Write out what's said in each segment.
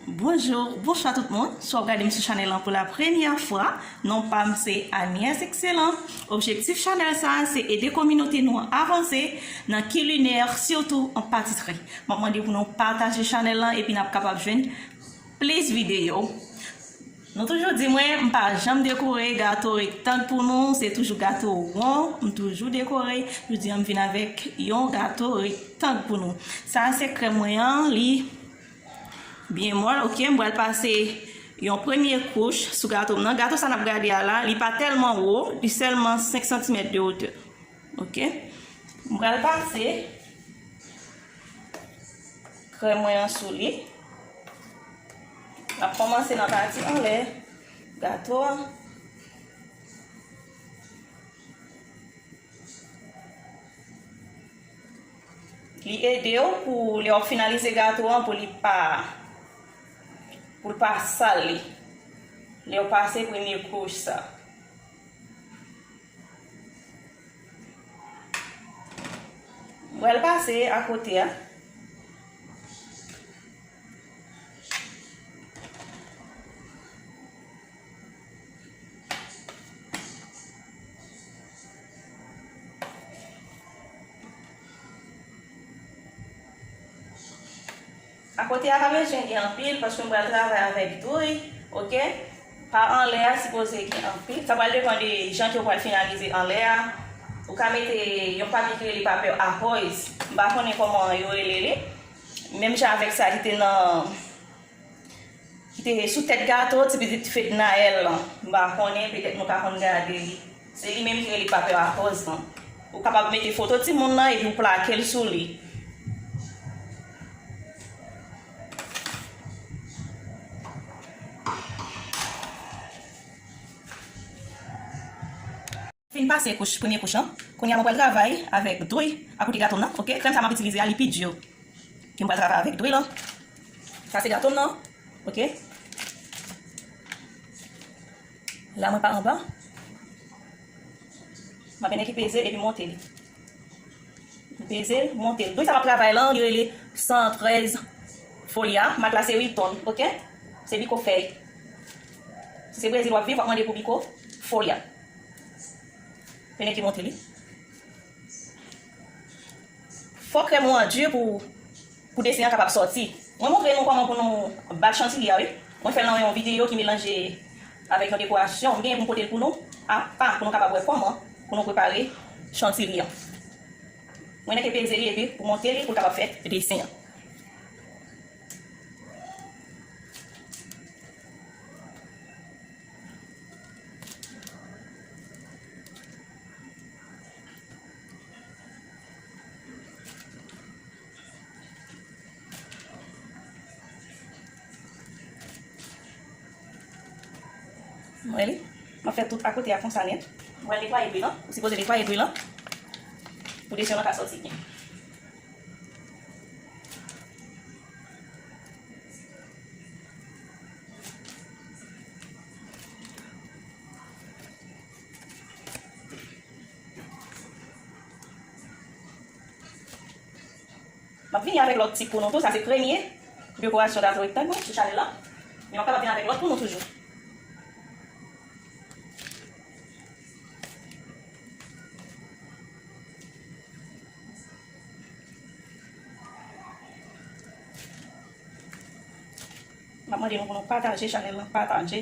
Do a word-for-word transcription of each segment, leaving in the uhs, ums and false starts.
Bonjou, bonswa tout moun. Si w ap gade m sou chanèl lan pou la premyè fwa, non pa m se Agnès Excellent. Objektif chanèl sa a se ede kominote nou an avanse nan kilinè, sitou an patisri. M ap mande pou nou pataje chanèl lan epi n ap kapab jwenn plis videyo. Nou toujou di mwen, m pa janm dekore gato rektang pou nou, se toujou gato won, m toujou dekore. Jodi a m vin avèk yon gato rektang pou nou. Sa a se krèm mwen an, li byen mòl, oke. M pral pase yon premye kouch sou gato m nan. Gato sa n ap gade a la, li pa tèlman wo, li sèlman senk santimèt de wotè. Oke. M pral pase krèm mwen an sou li. M ap kòmanse nan pati anlè gato a. Li ede w pou lè w ap finalize gato an, pou li pa, pou l pa sal li. Lè w pase premye kouch sa. M pral pase akote a. Akote a pa bezwen gen anpil, paske m pral travay avèk douy, oke? Pa anlè a sipoze gen anpil. Sa pral depann de jan ke w pral finalize anlè a. Ou ka mete yon papye ki rele papye aròz. M pa konnen kòman yo rele li. Menm jan avèk sa ki te nan, ki te sou tèt gato, ti pitit Fednaelle lan. M pa konnen, petèt nou ka konn gade li. Se li menm ki rele papye aròz lan. Ou kapab mete foto timoun nan epi w plake l sou li. Fin pase kouch, premye kouch lan. Kounye a mwen pral travay avèk douy akote gato m nan, oke? Krèm sa m ap itilize a, li pi di. Ke m pral travay avèk douy lan. Sa se gato m nan, oke? La mwen pa anba. M ap vin ki peze l epi monte li. M peze l, monte l. Douy sa m ap travay lan, li rele san trèz Folia. Mak la se Riton, oke? Se Biko Fèy. Si se Brezil w ap viv, w ap mande pou Biko Folia. Vin ki monte li. Fò krèm ou an di pou, pou desen an kapab sòti. Mwen montre nou kòman pou nou bat chantilly a, wi. Mwen fè l nan yon videyo ki melanje avèk yon dekorasyon. M genyen pou m pote l pou nou apa, pou nou kapab wè kòman pou nou prepare chantilly an. Mwen nèk peze li epi pou monte li pou l kapab fè desen an. Mwen li, mwen fè tout akote a konsa nèt. Mwen netwaye dri lan. Ou sipoze netwaye dri lan pou desen lan ka sòti byen. M ap vini avèk lòt tip pou nou tou. Sa se premye dekorasyon gato rektang mwen sou chanèl la. Men m ap kapab vin avèk lòt pou nou toujou. M ap mande nou pou nou pataje chanèl lan, pataje.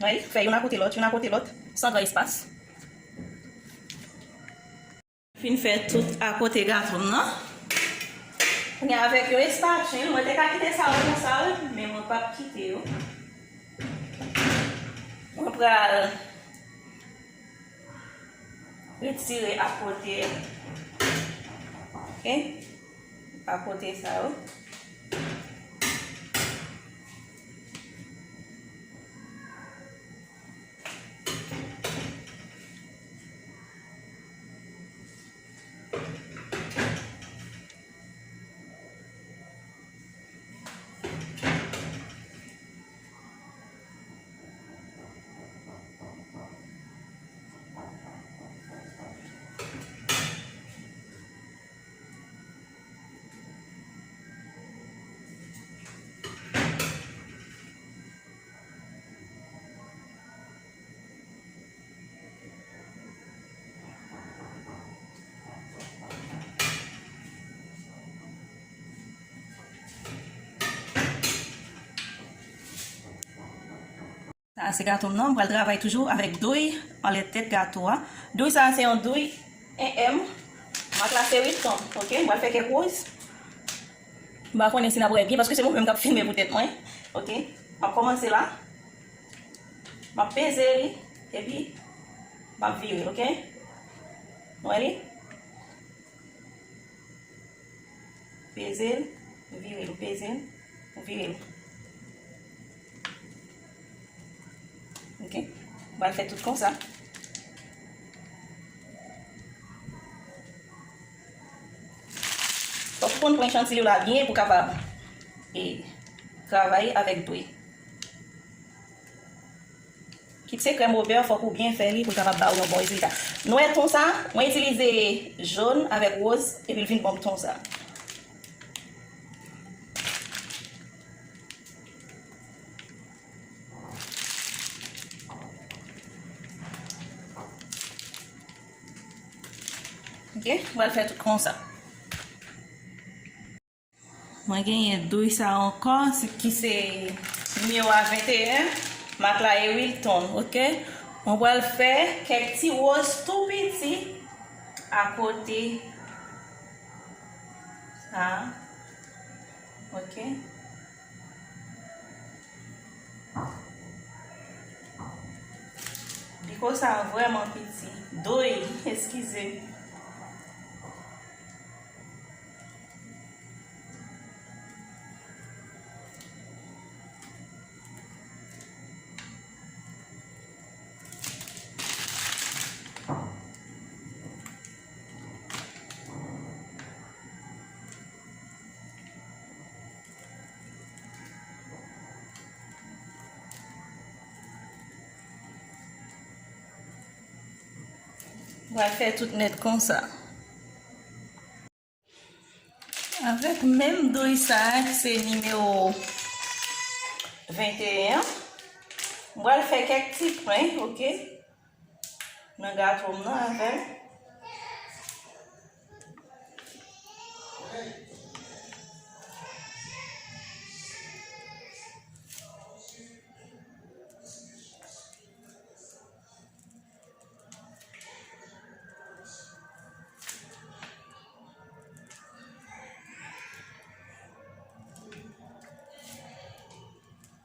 Wi, fè youn akote lòt, youn akote lòt, san gran espas. Fin fè tout akote gato m nan. Kounye a avèk yon espatchil, mwen te ka kite sa yo konsa, wi, men mwen p ap kite yo. Mwen pral retire akote, oke? Akote sa yo. A, se gato m nan, m pral travay toujou avèk douy anlè tèt gato a. Douy sa a se yon douy en M. Mak la se Wilton, oke? M pral fè kèk woz. M pa konnen si n ap wè byen, paske se mwen menm k ap filme pou tèt mwen, oke? M ap kòmanse la. M ap peze li, epi m ap vire l, oke? Nou wè li? Peze l, vire l, peze l, vire l. Oke? Ou pral fè tout konsa. Fòk ou konn pran echantiyon la byen pou w kapab, e, travay avèk douy. Kit se krèm Robert, fòk ou byen fè li pou l kapab ba ou yon bon rezilta. Nou wè ton sa, mwen itilize jòn avèk woz, epi l vin ban m ton sa. Oke, m pral fè tout konsa. Mwen genyen douy sa ankò, se, ki se nimewo a venteyen, mak la e Wilton, oke? Mwen pral fè kèk ti woz tou piti akote sa, oke? Piko sa vrèman piti. Douy, eskize. M pral fè tout nèt konsa. Avèk menm douy sa a, ki se nimewo venteyen an, m pral fè kèk ti pwen, oke? Nan gato m nan avè l.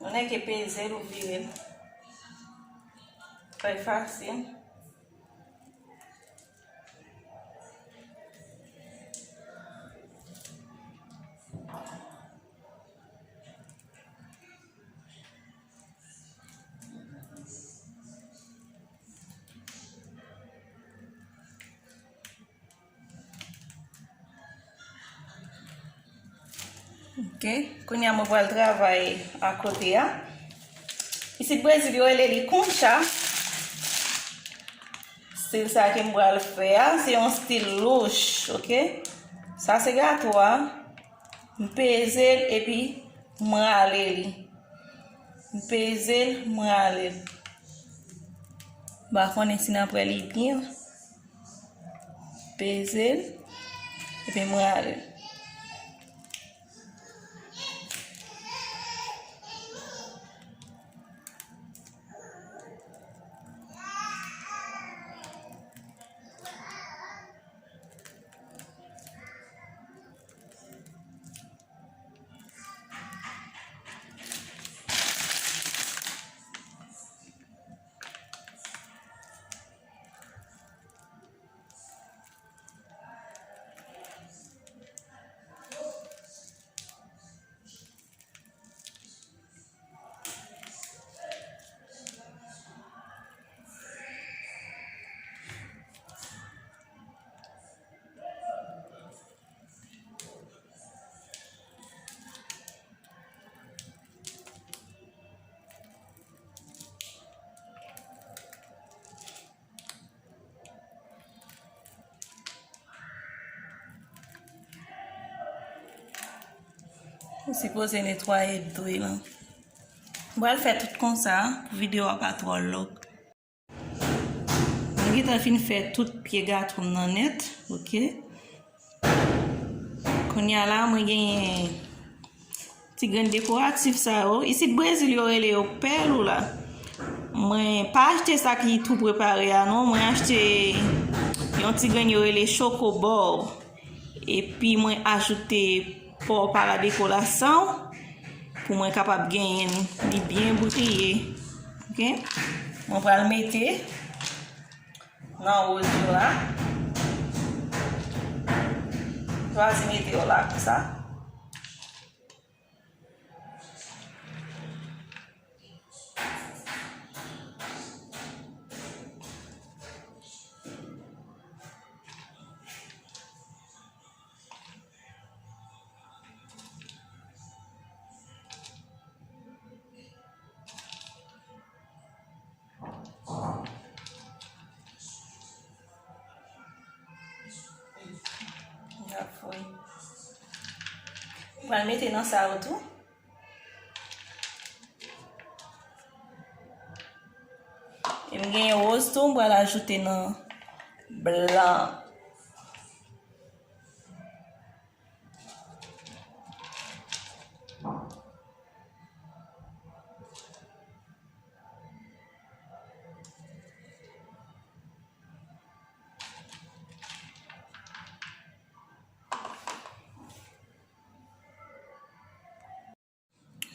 Ou nèke peze l ou vire l. Trè fasil. Ok, kounye a mwen pral travay akote a. Isit Brezil yo rele li concha. Stil sa ke m pral fè a, se yon stil louch, ok? Sa se gato a. M peze l epi m rale li. M peze l, m rale l. M pa konnen si n ap wè li byen. Peze l, epi m rale l. Ou sipoze netwaye dwe lan. M pral fè tout konsa pou videyo a pa twò long. Mwen gentan fin fè tout pye gato m nan nèt, ok. Kounye a la, mwen genyen ti grenn dekoratif sa yo. Isit Brezil, yo rele yo pèl ou la. Mwen pa achte sa ki tou prepare a non, mwen achte yon ti grenn yo rele chokobò. Epi mwen ajoute pò pa la dekorasyon pou mwen kapab genyen li byen briye. Ok? Mwen pral mete nan woz yo la. Chwazi mete yo la konsa. Mwen pral mete nan sa yo tou. E m genyen woz tou, m pral ajoute nan blan.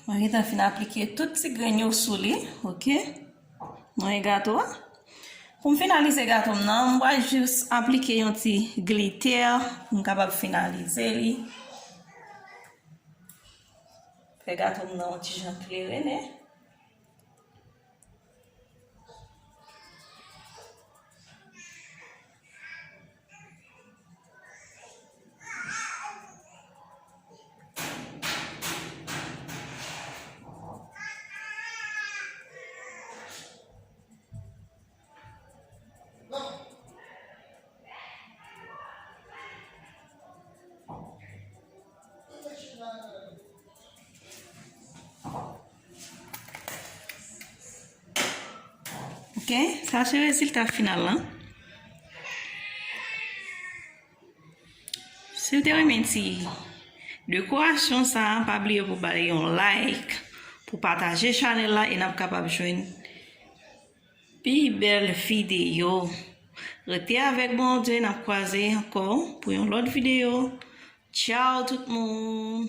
Mwen gentan fin aplike tout ti grenn yo sou li, ok? Mwen gato a. Pou m finalize gato m nan, m pral jis aplike yon ti glitè pou m kapab finalize li. Fè gato m nan yon ti jan klere, men. Ok, sa se rezilta final lan. Si w te renmen ti dekorasyon sa, pa bliye pou ba li yon like, pou pataje chanèl la e n ap kapab jwenn pi bèl videyo. Rete avèk Bondye, n ap kwaze ankò pou yon lòt videyo. Tchaw tout moun!